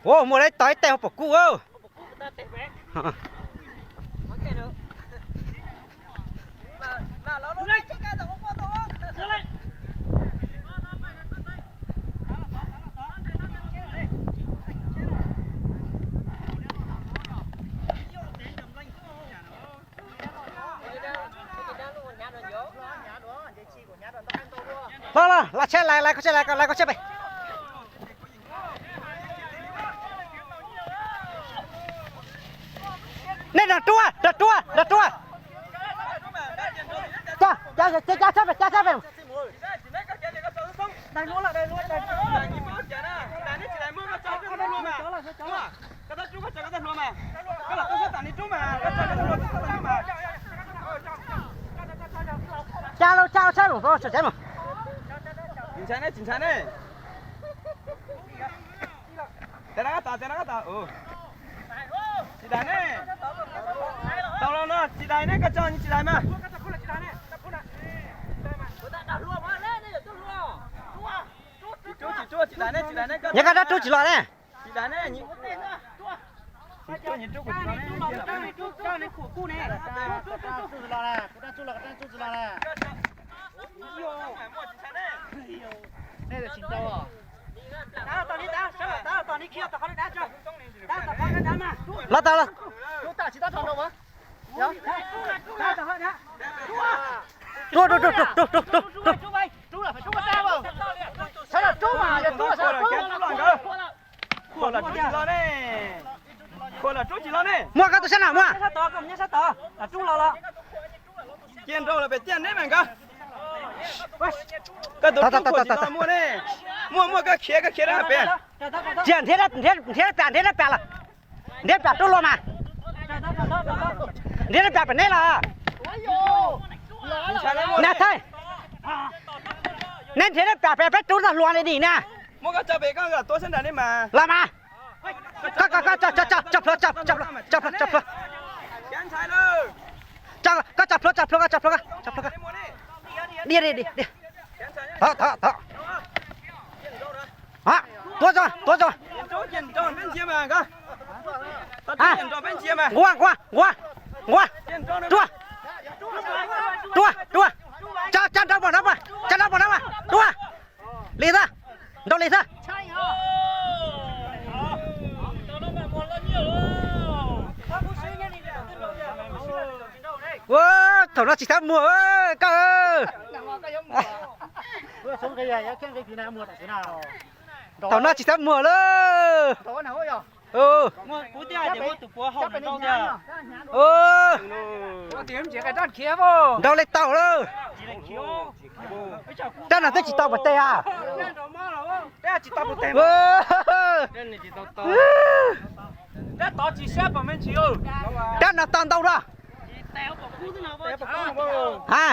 Ua, muaj ib tog ib teg hauv pom kub. Los los, lawv tsheb lawv, lawv koj tsheb lawv, lawv koj tsheb pem. Nej nrog rub, nrog rub, nrog rub. Cab, cab, cab tsheb pem, cab tsheb pem. Cab lauj, cab lauj, tsheb mus, tsheb mus. Tsis ntshai ne, tsis ntshai ne. Tsis daim ne, tsis daim ne, koj tso tsis daim mas. Nyob koj rub tsis los ne. Los tau, los. Rub, rub, rub, rub, rub, rub. Muaj koj tus sab na, muaj. Cia nraug los pem tiaj neb mas nkawd. Koj tus rub khuam tsis los muaj ne. Muaj muaj koj khiav, koj khiav rau pem. Cia nrhiav, nrhiav, nrhiav pam, nrhiav pam los. Nrhiav pam rub luag mas. Nrhiav pam pem neb los. Nab Thaib. Neb nrhiav pam pem peb rub txog hluas li nim na. Los mas. Koj, koj, koj tso, tso, tso plhuav, tso plhuav, tso plhuav. Koj tso plhuav, tso plhuav, koj tso plhuav, koj tso plhuav, koj. Diaj, diaj, diaj. Thov, thov, thov. Tuav tso, tuav tso. Nquag, nquag, nquag, nquag. Rub, rub, rub. Tso, tso nrau pom no mas, tso nrau pom no mas, rub. Li xwb, nrau li xwb. Ua, thaum no tsis txhob muag koj. Thaum no tsis txhob muag lawm. Nrau li tau lawm. Rab no twb tsis tau pov teg a. Rab no tau ntau na. Ha.